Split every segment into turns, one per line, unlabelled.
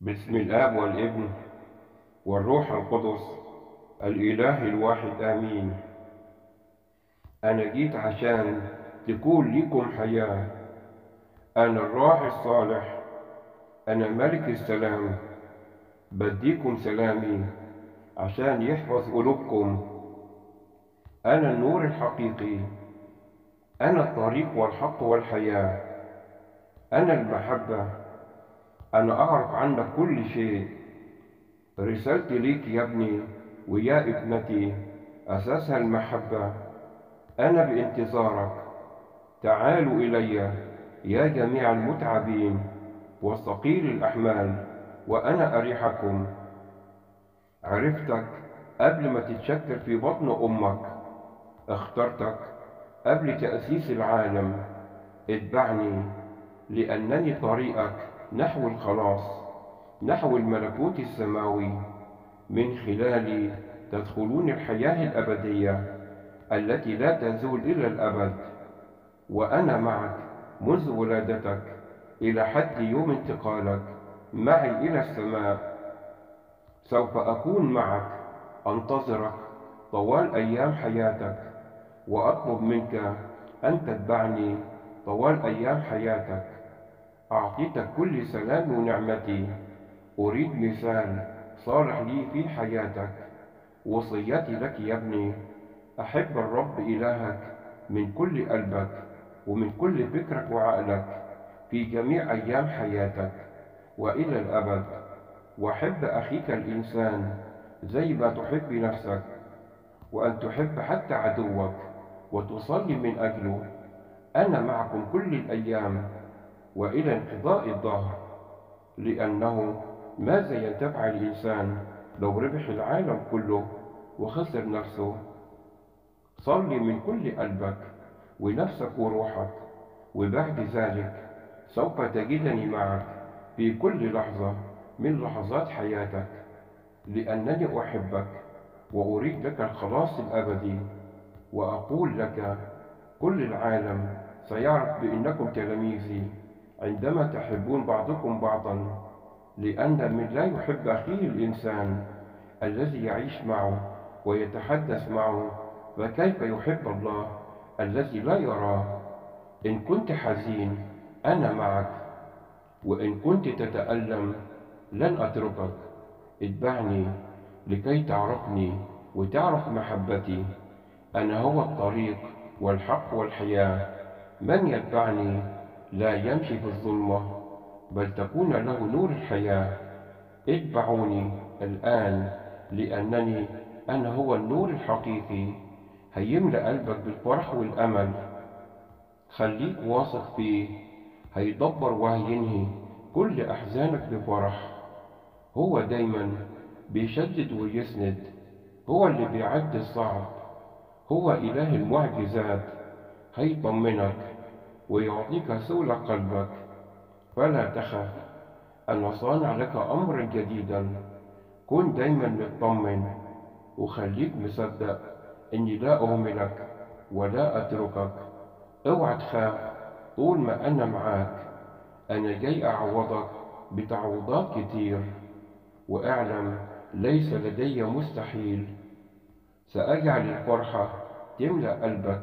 باسم الآب والابن والروح القدس الإله الواحد آمين. أنا جيت عشان تكون لكم حياة. أنا الراعي الصالح، أنا ملك السلام. بديكم سلامي عشان يحفظ قلوبكم. أنا النور الحقيقي، أنا الطريق والحق والحياة، أنا المحبة، أنا أعرف عنك كل شيء. رسالتي ليك يا ابني ويا ابنتي أساسها المحبة. أنا بانتظارك. تعالوا إلي يا جميع المتعبين وثقيل الأحمال وأنا أريحكم. عرفتك قبل ما تتشكل في بطن أمك، اخترتك قبل تأسيس العالم. اتبعني لأنني طريقك نحو الخلاص، نحو الملكوت السماوي. من خلالي تدخلون الحياة الأبدية التي لا تزول إلى الأبد. وأنا معك منذ ولادتك إلى حد يوم انتقالك معي إلى السماء. سوف أكون معك، أنتظرك طوال أيام حياتك، وأطلب منك أن تتبعني طوال أيام حياتك. أعطيتك كل سلام ونعمتي. أريد مثال صالح لي في حياتك. وصيتي لك يا ابني، أحب الرب إلهك من كل قلبك ومن كل فكرك وعقلك في جميع أيام حياتك وإلى الأبد. وأحب أخيك الإنسان زي ما تحب نفسك، وأن تحب حتى عدوك وتصلي من أجله. أنا معكم كل الأيام وإلى انقضاء الدهر. لأنه ماذا ينتفع الإنسان لو ربح العالم كله وخسر نفسه؟ صلي من كل قلبك ونفسك وروحك، وبعد ذلك سوف تجدني معك في كل لحظة من لحظات حياتك، لأنني أحبك وأريد لك الخلاص الأبدي. وأقول لك كل العالم سيعرف بأنكم تلاميذي عندما تحبون بعضكم بعضا، لأن من لا يحب أخيه الإنسان الذي يعيش معه ويتحدث معه فكيف يحب الله الذي لا يراه؟ إن كنت حزين أنا معك، وإن كنت تتألم لن أتركك. اتبعني لكي تعرفني وتعرف محبتي. أنا هو الطريق والحق والحياة. من يتبعني لا يمشي في الظلمة بل تكون له نور الحياة. اتبعوني الآن لأنني أنا هو النور الحقيقي. هيملأ قلبك بالفرح والأمل. خليك واثق فيه، هيدبر وهينهي كل أحزانك بفرح. هو دايما بيشدد ويسند، هو اللي بيعدي الصعب، هو إله المعجزات. هيطمنك ويعطيك سول قلبك. فلا تخف، أنا صانع لك أمرا جديدا. كن دايما مطمن وخليك مصدق إني لا أهملك ولا أتركك. اوعى تخاف طول ما أنا معاك. أنا جاي أعوضك بتعويضات كتير، وأعلم ليس لدي مستحيل. سأجعل الفرحة تملأ قلبك.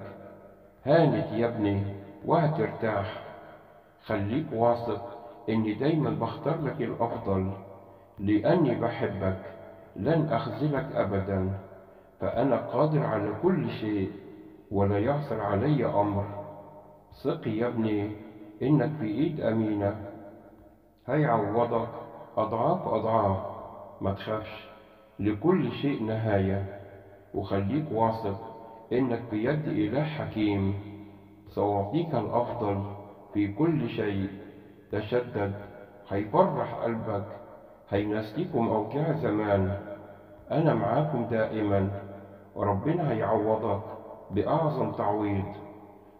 هانت يا ابني وهترتاح. خليك واثق إني دايما بختار لك الأفضل، لأني بحبك لن أخذلك أبدا. فأنا قادر على كل شيء ولا يعثر علي أمر. ثق يا ابني إنك في إيد أمينة، هيعوضك أضعاف أضعاف. ما تخافش، لكل شيء نهاية. وخليك واثق إنك في يد إله حكيم. سأعطيك الأفضل في كل شيء. تشدد، هيفرح قلبك، هينسيكم أوجاع زمان. أنا معاكم دائما، وربنا هيعوضك بأعظم تعويض.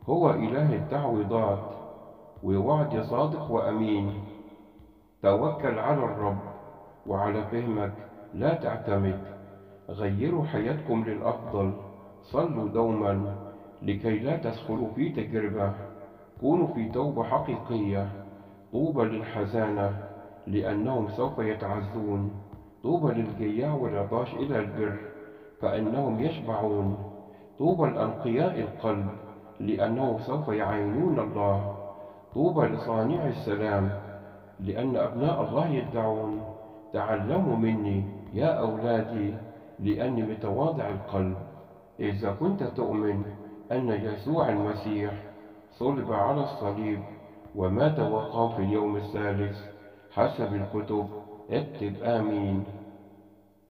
هو إله التعويضات، ووعد صادق وأمين. توكل على الرب وعلى فهمك لا تعتمد. غيروا حياتكم للأفضل. صلوا دوما لكي لا تدخلوا في تجربة. كونوا في توبة حقيقية. طوبى للحزانة لأنهم سوف يتعزون. طوبى للجياع والعطاش إلى البر، فإنهم يشبعون. طوبى لأنقياء القلب، لأنهم سوف يعينون الله. طوبى لصانع السلام، لأن أبناء الله يدعون. تعلموا مني يا أولادي، لأني متواضع القلب. إذا كنت تؤمن أن يسوع المسيح صلب على الصليب ومات وقام في اليوم الثالث حسب الكتب، اكتب آمين.